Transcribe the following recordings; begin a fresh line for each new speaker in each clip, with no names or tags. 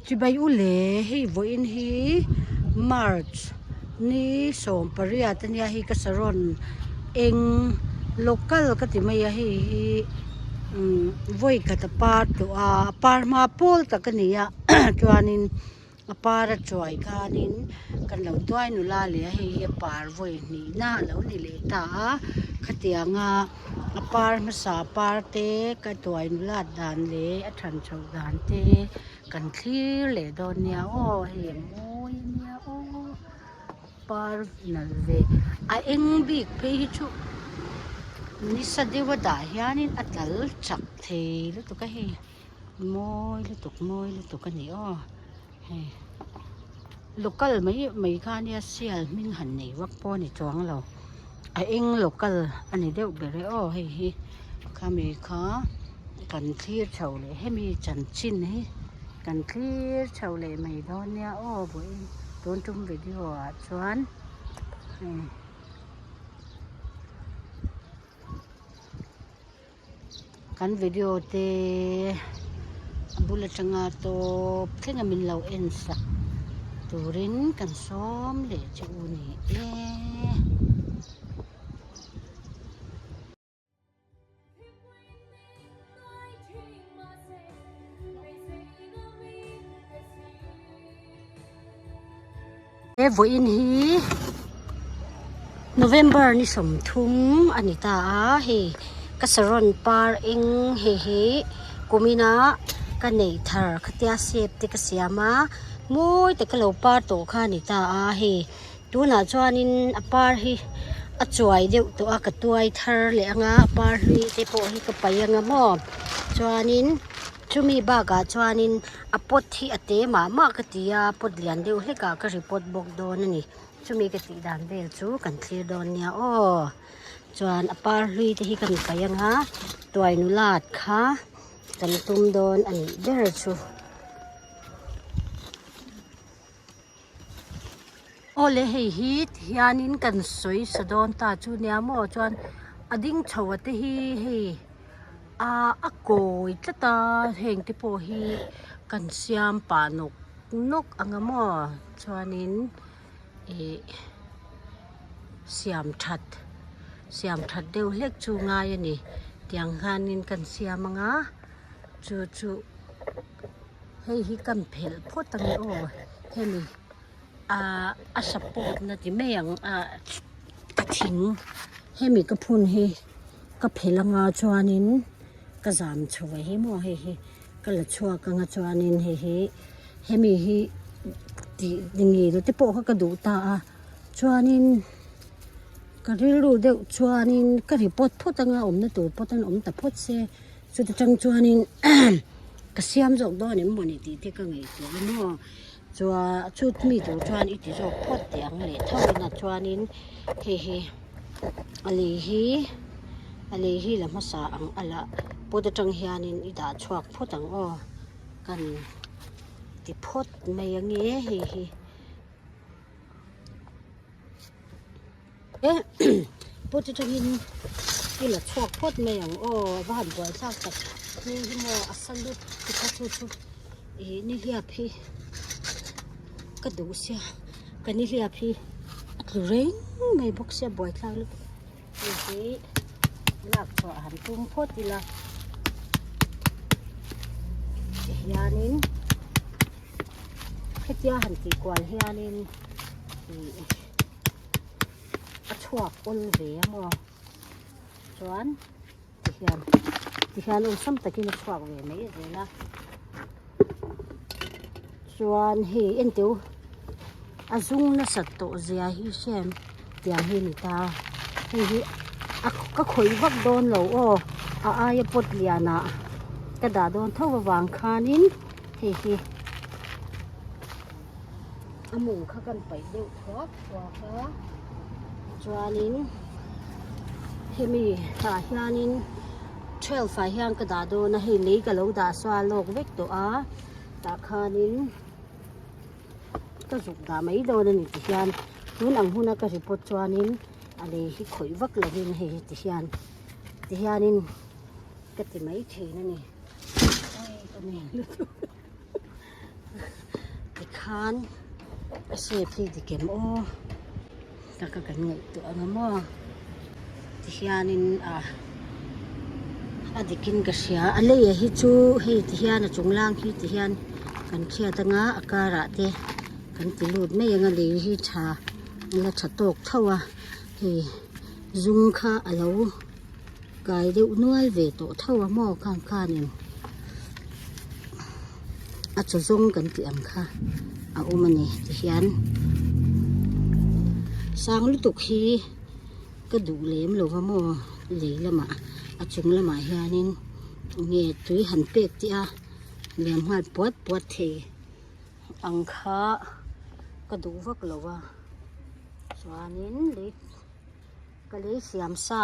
Chibai u le, hei vawiin hi March ni 18 ania hei ka saron eng local ka ti mai a hei hi umm vawi khat a par tawh a a par hma pawl tak a ni a chuanin A par a chuai khanin kan lo tuai nula leh a hei hi a par vawi hnihna a lo ni leh ta a khatianga a par hmasa par te ka tuai nulat dan leh a than chhoh dan te kan thlir leh dawn nia aw hei a mawi a nia aw par nalh ve a eng bik phei hi chu nisa deuh a dah hianin a dal chak thei lutuk a hei. Mawi lutuk mawi lutuk a ni aw hei local mai mai kha ania sial hming han nei vak pawh a ni chuang lo a eng local a ni deuh ber e aw hei hi khami kha kan thlir chho leh hemi chanchin hi kan thlir chho leh mai dawn nia aw vawiin tun tum video ah chuan hei. Kan video te a bul atanga tawp thleng a min lo en sak turin kan sawm leh che u ni e. He vawiin hi November ni 30 a ni ta a hei ka saron par eng hei hi kumina ka neih thar khatia shape te ka siam a mawi taka lo par tawh kha a ni ta a hei tunah chuanin a par hi a chuai deuh tawh a ka tuai thar leh anga a par hlui te pawh hi ka paih anga maw chuanin. Chumi bakah chuanin a pot hi a te mah mah ka ti a pot lian deuh hlekah ka ri pot bawk dawn a ni chumi ka tih dan vel chu kan thlir dawn nia aw chuan a par hlui te hi ka mi paih anga tuai nulat kha kan tum dawn a nih ber chu. Awle hei hi tihianin kan sawi sa dawn ta chu nia maw chuan a ding chho a te hi hei ah a kawi tlat a heng te pawh hi kan siam pah nawk nawk ang a maw chuanin ih siam that siam that deuh hlek chu ngai a ni tiang hianin kan siam ang a chu chu. Hei hi kan phelh phawt ang e aw hemi ah a support na ti mai ang ah a thing hemi ka phun hi ka phelh anga chuanin ka zam chho a hi maw hei hi ka la chhuak anga chuanin hei hi hemi hi tih ngil te pawh kha ka duh ta a chuanin ka rilru deuh chuanin ka report phawt anga awmna tur pawh tan awm ta phawt se. Chuti tang chuanin ka siam zawk dawn em mawni tih te ka ngaihtuah a maw chua chut mi tur chuan i ti zawk phawt teh ang leh tho in a chuanin hei hi a lei hi a lei hi la hmasa ang a la pot atang hianin i dah chhuak phawt ang aw kan ti phawt mai ange hei hi. E pot atangin i la chhuak phawt mai ang aw a va han buai thlak tak hei hi maw a sa lut ti kha chu chu ih nihliap hi ka duh sia ka nihliap hi a tlu reng mai bawk sia buai thlak lutuk hei hi lak chhuah han tum phawt ila tihianin hetia han tih kual hianin ih. a chhuak awl ve a maw chuan tihian tihian awlsam takin a chhuak ve mai zel a chuan hei enteu a zung nasat tawh zia hi hriat tiang hi a ni ta hei hi a ka khawih vak dawn lo aw a aia pot lianah ka dah dawn tho avang khanin hei hi. A mawng kha kan paih deuh thuak thuak a chuanin hemi tah hianin twelve ah hian ka dah dawn a hei lei ka lo dah saw a lawk vek tawh a tah khanin ka zuk dah mai dawn a ni ti hian tun ang huna ka report chuanin a lei hi khawih vak lovin hei hi ti hian ti hianin ka ti mai thin a ni. Tikhan a shape hi dik em aw taka kan ngaihtuah ang a maw tihianin ah a dikin ka hria a lei ah hi chu hei tihian a chung lang hi tihian kan hriat anga a karah te kan ti lut mai ang a lei hi tha la tha tawk tho a hei zum kha a lo kai deuh nual ve tawh tho a maw khang khanin a chaw zawng kan tih ang kha a awm a ni tihian sang lutuk hi ka duh lem lo va maw lei lamah a chung lamah hianin nge tui han pek tih a liam nghal puat puat thei ang kha ka duh vak lo va chuanin lei. Ka lei siam sa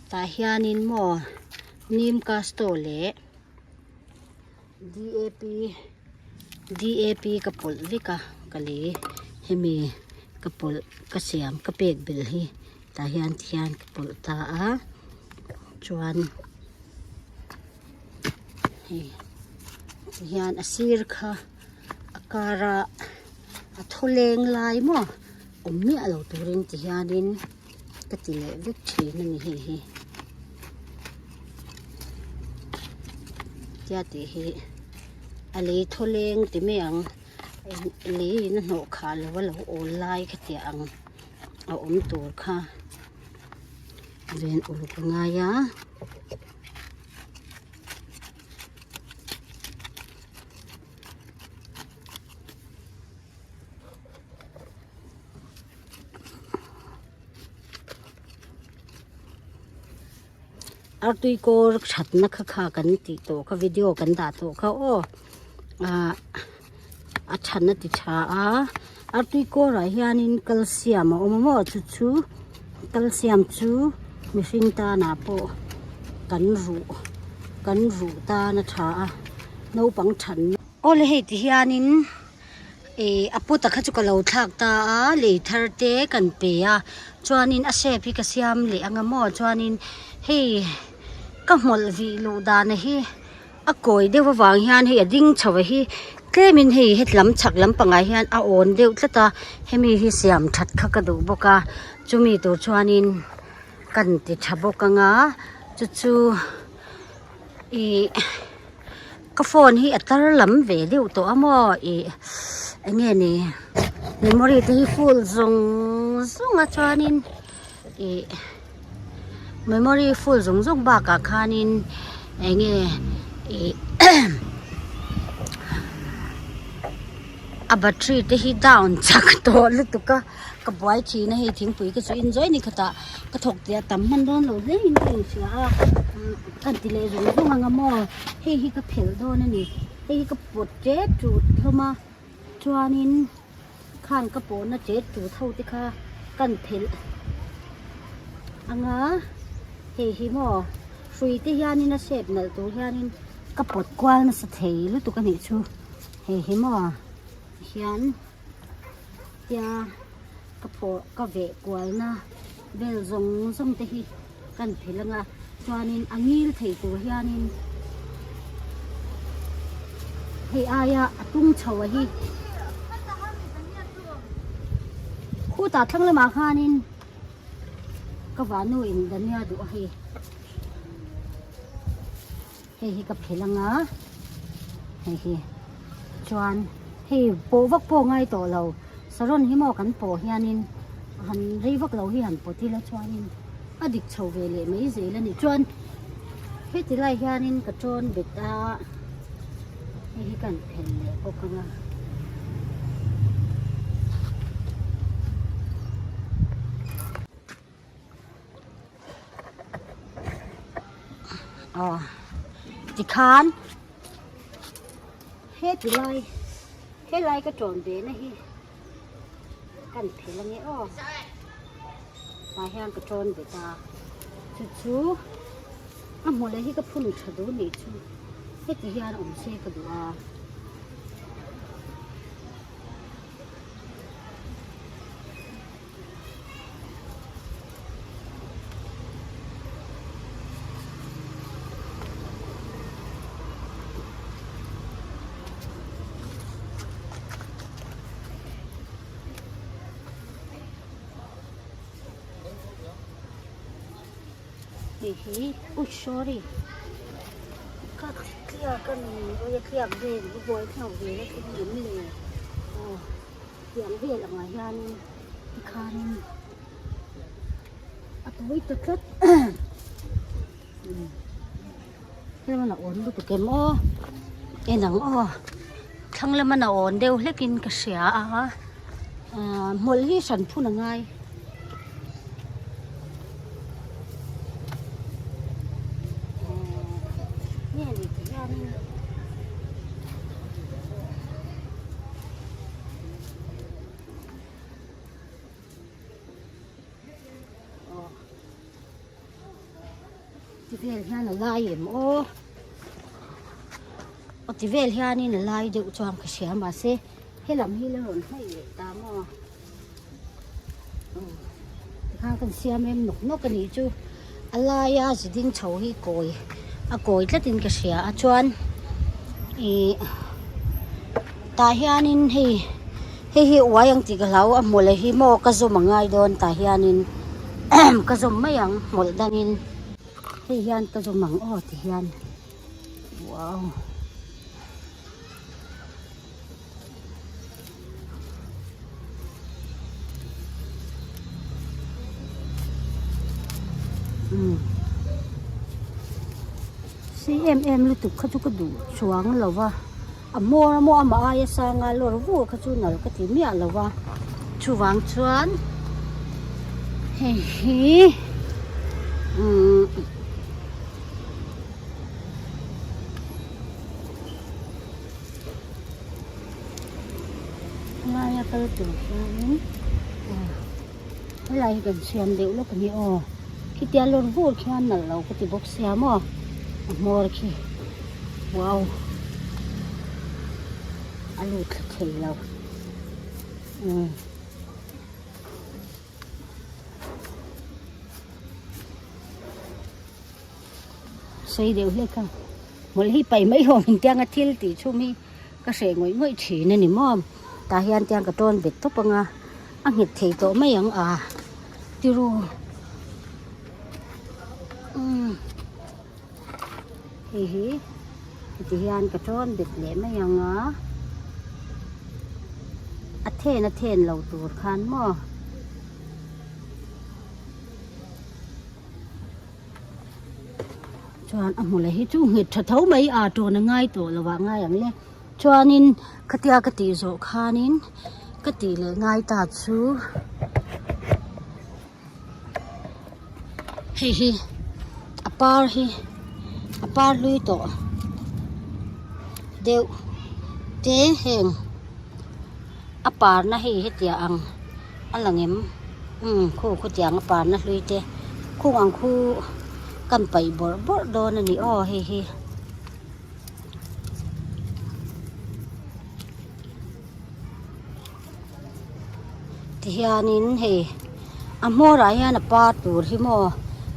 tah hianin maw nim casto leh dap dap ka pawlh vek a ka lei hemi ka pawlh ka siam ka pek belh hi tah hian tihian ka pawlh ta a chuan hei tihian a sir kha a kar a a thaw leng lai maw. Awm miah lo turin ti hianin ka ti leh vek thin a ni hei hi. Tia tih hi a lei thaw leng ti mai ang lei in a hnawh khah lo a lo awl lai khatiang ang a awm tur kha ven uluk a ngai a. Artui kawr thatna kha kha kan tih tawh kha video kan dah tawh kha aw ah a than a ti tha a artui kawrah hianin calcium a awm a maw chu chu calcium chu mihring tanah pawh kan ruh kan ruh tan a tha a naupang than. Awle hei ti hianin ih a pawt a kha chu ka lo thlak ta a lei thar te kan pe a chuanin a shape hi ka siam leh anga maw chuanin hei ka hmawlh vih luh dan hi a kawi deuh avang hian hei a ding chho a hi tlemin hei hetlam chhak lampangah hian a awn deuh tlat a hemi hi siam that kha ka duh bawk a chumi tur chuanin kan ti tha bawk anga chu chu ih. Ka phone hi a tar lam ve deuh tawh a maw ih eng nge ni memory te hi full zawng zawng a chuanin ih memory full zawng zawng bakah khanin eng nge ih a battery te hi down chak tawh lutuk a ka buai thin a hei thingpui ka chu in zawi ni khatah ka thawk tih a tam hman dawn lo hle in ka inhria a ka ti leh zawng zawng ang a maw hei hi ka phelh dawn a ni hei hi ka pawt tet tut hlawm a chuanin khan ka pawhna tet tut ho te kha kan phelh ang a hei hi maw hrui te hianin a shape nalh tur hianin ka pawt kual nasa thei lutuk a nih chu hei hi maw hian tia ka phawh ka veh kualna vel zawng zawng te hi kan phel anga chuanin a ngil thei tur hianin hei aia a tung chho a hi khutah thlang lamah khanin ka vanu in dania duh a hei hei hi ka phel anga hei hi chuan hei pawh vak pawh ngai tawh lo saron hi maw kan pawh hianin han rei vak lo hi han pawt ila chuanin a dik chho ve leh mai zel a ni chuan heti lai hianin ka tawn bet a hei hi kan phel leh bawk anga. Aw tikhan heti lai helai ka tawn ve na hi kan phel ange aw tah hian ka tawn ve ta chu chu a hmu leh hi ka phun tha duh nih chu heti hian awm se ka duh a. Hei hi ui sorry ka tliak a ni ui a tliak vel a buai thlak vel a thleng em le aw tiang vel angah hianin tikhanin a tawi ta tlat heng a awn lutuk em aw en ang aw thlang lama na awn deuh hlekin ka hria a ahh hmawlh hi hran phun a ngai. Ti vel hian a lai em aw aw ti vel hianin a lai deuh chuan ka hria mahse helam hi la rawn hnaih leh ta maw tikhan kan siam em nawk nawk a nih chu a laia zi ding chho hi kawi a kawi tlatin ka hria a chuan ih tah hianin hei hei hi uai ang tih ka hlau a hmawlh hi maw ka zawm a ngai dawn tah hianin ka zawm mai ang hmawlh dangin hei hian ka zawm ang aw ti hian wow. Sei em em lutuk kha chu ka duh chuang lo va a hmawr a maw amah aia sanga lawr vur kha chu nalh ka ti miah lo va chuvang chuan hei hi umm. Helaia kal tur hianin aw helai hi kan chhiam deuh lawk a ni aw khitia lawr vur khian nalh lo ka ti bawk sia maw a hmawr khi wow a lut thla thei lo umm. Sei deuh hlek a hmawlh hi paih mai awm in tianga thil tih chhum hi ka hreh ngawih ngawih thin a ni maw tah hian tiang ka tawn bet tawp ang a a nghet thei tawh mai ang a tiru umm hei hi heti hian ka tawn bet leh mai ang a a then a then lo tur khan maw. Chuan a hmawlh hi chu nghet tha tho mai a tawn a ngai tawh lo ah ngai ang le chuanin khatia ka tih zawh khanin ka tih leh ngai ta chu hei hi a par hi a par hlui tawh deuh te heng a parna hei hetiang ang a lang em umm khu khutiang a parna hlui te khung ang khu kan paih bawrh bawrh dawn a ni aw hei hi. Tihianin hei a hmawrah hian a par tur hi maw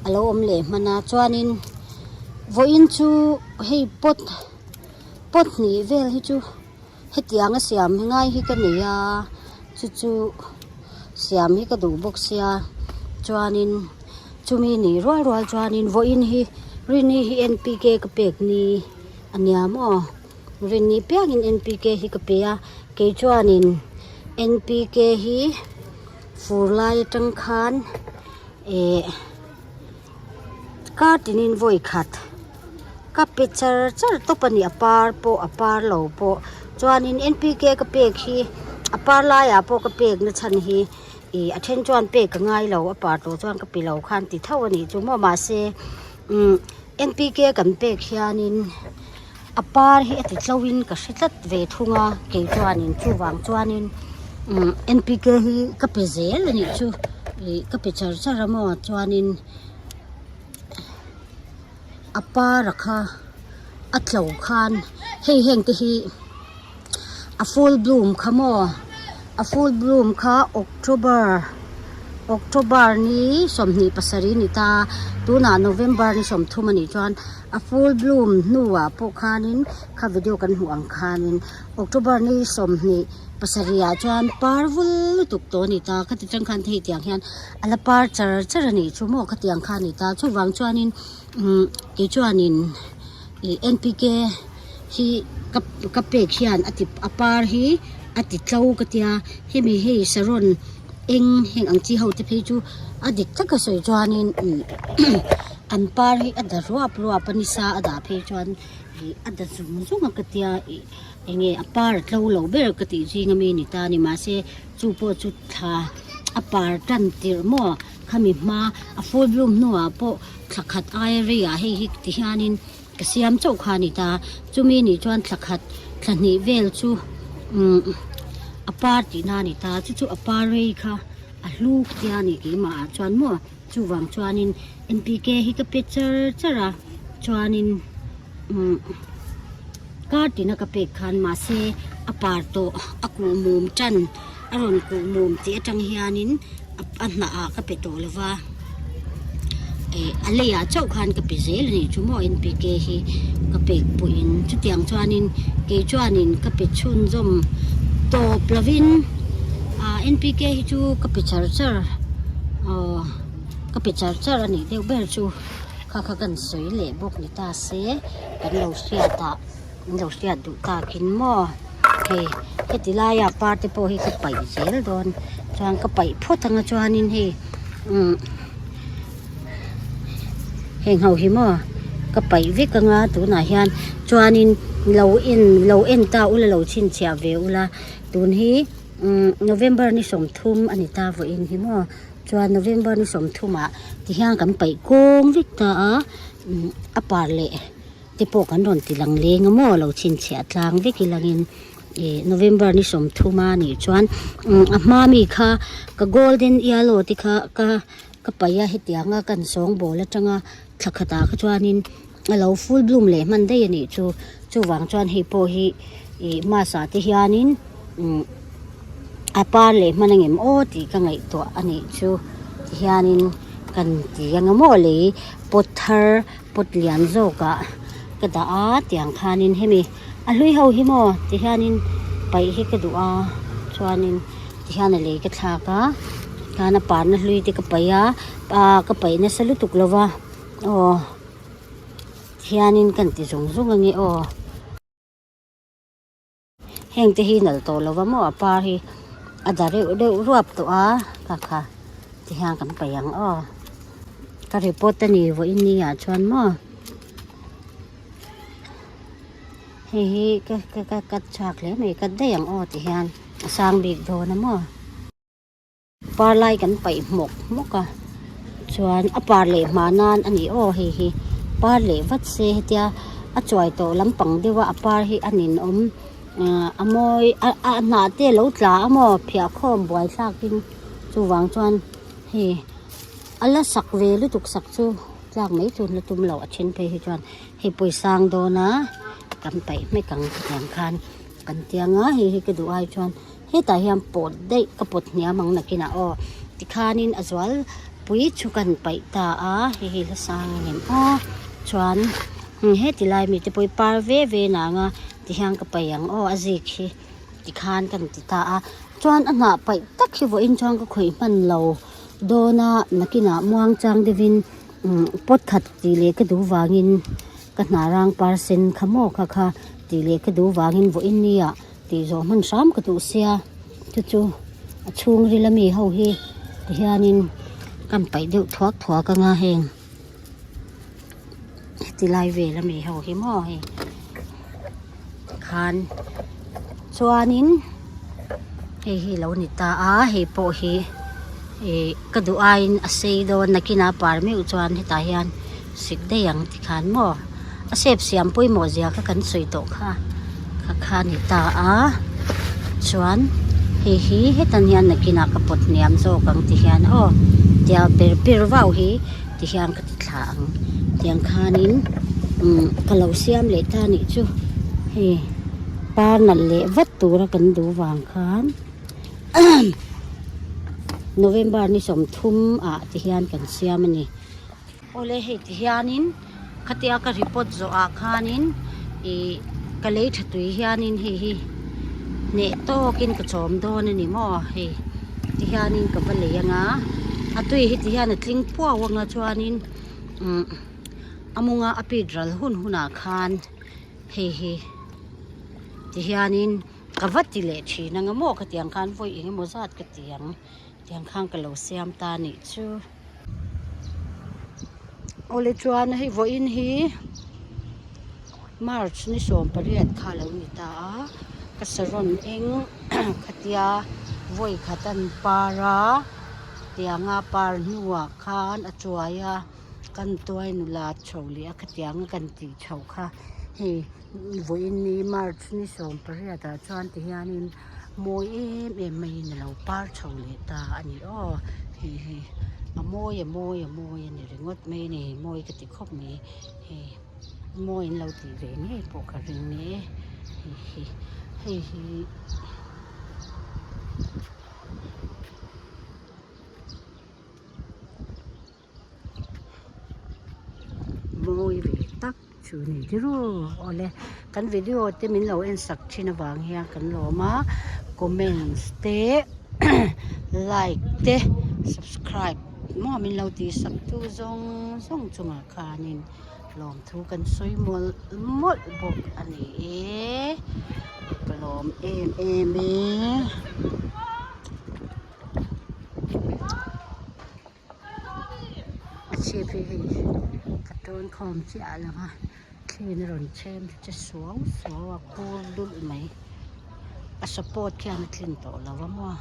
a lo awm leh hman a chuanin vawiin chu hei pot pot hnih vel hi chu. Hetiang a siam hi ngai hi ka nei a chu chu siam hi ka duh bawk sia chuanin chumi nih rual rual chuanin vawiin hi rini hi N P K ka pek ni a nia maw rini piangin N P K hi ka pe a kei chuanin N P K hi fur lai atang khan eh kar tinin vawi khat. Ka pe char char tawp a ni a par pawh a par lo pawh chuanin N P K ka pek hi a par laiah pawh ka pek na chhan hi ih a then chuan pek ka ngai lo a par tawh chuan ka pe lo khan ti tho a nih chu maw mahse umm N P K kan pek hianin a par hi a ti tlo in ka hre tlat ve thung a kei chuanin chuvang chuanin umm N P K hi ka pe zel a nih chu ih ka pe char char a maw chuanin. A para kha a tlo khan hei heng te hi a full bloom kha maw a full bloom kha october. October ni 27 a ni ta a, tunah November ni 30 a nih chuan a full bloom hnuah pawh khanin kha video kan hmuh ang khanin October ni 27 ah chuan par vul lutuk tawh a ni ta khati tang khan hei tiang hian a la par char char a nih chu maw khatiang kha a ni ta chuvang chuanin umm kei chuanin ih N P K hi ka ka pek hian a ti a par hi a ti tlo ka tia hemi hei saron eng heng ang chi ho te phei chu a dik tak a sawi chuanin umm an par hi a da ruap ruap a nisa a dah phei chuan ih a da zung zung a ka tia ih eng nge a par a tlo lo ber ka tih zing ami ni ta a ni mahse chu pawh chu thla a par tan tirh maw khami hma a full bloom hnuah pawh thla khat aia reiah hei hi ti hianin ka siam chauh kha a ni ta chumi nih chuan thla khat thla hnih vel chu umm a par tihna a ni ta chu chu a par rei kha a hlu tia a ni keimah ah chuan maw chuvang chuanin N P K hi ka pe char char a chuanin umm kar tina ka pek khan mahse a par tawh a kuh mum tan a rawn kuh mum tih atang hianin a hnah ah ka pe tawh lo va eh a leiah chauh khan ka pe zel a nih chu maw N P K hi ka pek pawhin chutiang chuanin kei chuanin ka pe chhunzawm tawp lovin ah N P K hi chu ka pe char char aw ka pe char char a nih deuh ber chu kha kha kan sawi leh bawk ni ta se kan lo hriat ah. An lo hriat duh takin maw hei heti laia par te pawh hi ka paih zel dawn chuan ka paih phawt anga chuanin hei umm heng ho hi maw ka paih vek anga tunah hian chuanin lo en lo en ta ula lo chhinchhiah ve ula tun hi umm November ni 30 a ni ta vawiin hi maw chuan November ni 30 ah tihian kan paih kawng vek ta a umm a par leh. Te pawh kan rawn ti lang leng a maw lo chhinchhiah tlang vek ilangin ih November ni 30 a nih chuan umm a hma mi kha ka golden yellow te kha ka ka paih a hetiang a kan sawngbawl atanga thla khatah kha chuanin a lo full bloom leh hman daih a nih chu chuvang chuan hei pawh hi ih mass ah te hianin umm a par leh hman ang em aw tih ka ngaihtuah a nih chu tihianin kan ti ang a maw lei pot thar. Pot lian zawkah ka dah a tiang khanin hemi a hlui ho hi maw ti hianin paih hi ka duh a chuanin ti hian a lei ka thlak a khan a parna hlui te ka paih a ah ka paih nasa lutuk lo va aw ti hianin kan ti zung zung ange aw. Heng te hi nalh tawh lo va maw a par hi a da reuh deuh ruap tawh a kha kha ti hian kan paih ang aw ka report a ni vawiin ni ah chuan maw hei hi ka ka ka chhuak hle mai ka daih ang aw ti hian a sang bik dawn a maw. Par lai kan paih hmawk hmawk a chuan a par leh hma nan a ni aw hei hi par leh vat se hetia a chuai tawh lampang deuh a a par hi a ninawm ah a mawi a a hnah te a lo tla a maw phiah khawm buai thlakin chuvang chuan hei a la sak ve lutuk sak chu tlak mai chu la tum loh a then phei hi chuan hei pawisa ang dawn a kan paih hmek ang tiang khan kan tiang a hei hi ka duh ai chuan. Hetah hian pawt daih ka pawt hniam ang nakinah aw tikhanin a zual pui chu kan paih ta a hei hi hla sang a nem aw chuan heti lai mite pawh hi par ve ve nang a tihian ka paih ang aw a zik hi tikhan kan ti ta a chuan a hnah paih tak hi vawiin chuan ka khawih hman lo dawn a nakinah muang chang deuhin umm pot khat tih leh ka duh vangin ka hnah rang par sen kha maw kha kha tih leh ka duh vangin vawiin nia. Tih zawh hman hram ka duh sia chu chu a chhungril ami ho hi tihianin kan paih deuh thuak thuak anga heng heti lai vel ami ho hi maw hei khan chuanin hei hi lo ni ta a hei pawh hi ih ka duh aiin a sei dawn nakinah par meuh chuan hetah hian sik daih ang tikhan maw. A shape siam pawimawh zia kha kan sawi tawh kha kha kha a ni ta a chuan hei hi hetan hian nakinah ka pawt hniam zawk ang ti hian aw tia per per vau hi ti hian ka ti thla ang tiang khanin umm ka lo siam leh ta anih chu hei par nalh leh vat tura kan duh vang khan. November ni 30 ah ti hian kan siam a ni. Awle hei ti hianin khatia ka report zawh ah khanin ih ka lei tha tui hianin hei hi hneh tawkin ka chawm dawn a ni maw hei ti hianin ka va lei anga a tui hi ti hian a tling puau anga chuanin umm a munga a pit ral hun hunah khan hei hi ti hianin ka va ti leh thin anga maw khatiang khan vawi eng emaw zat ka ti ang tiang khan ka lo siam ta a nih chu. Awle chuan hei vawiin hi March ni 18 kha a lo ni ta a ka saron eng khatia vawi khat an par a tianga par hnuah khan a chuai a kan tuai nula chho leh a khatianga kan tih chhoh kha hei vawiin ni March ni 18 ah chuan tihianin. Mawi em em maiin a lo par chho leh ta a ni aw hei hi a mawi a mawi a mawi a ni ringawt mai a ni mawi ka ti khawp mai hei mawi an lo tih ve ngei pawh ka ring e hei hi hei hi. Mawi ve tak chu ni tirû awle kan video te min lo en sak thin avang hian kan lawm a comments te like te subscribe maw min lo tih sak tu zawng zawng chungah khanin lawmthu kan sawi mawlh mawlh bawk a ni e ka lawm em em e. A chhip hi hei ka tawn khawm chiah lo va thliin a rawn chhem che suau suau a kur dulh mai a support khian a tlin tawh lo a maw.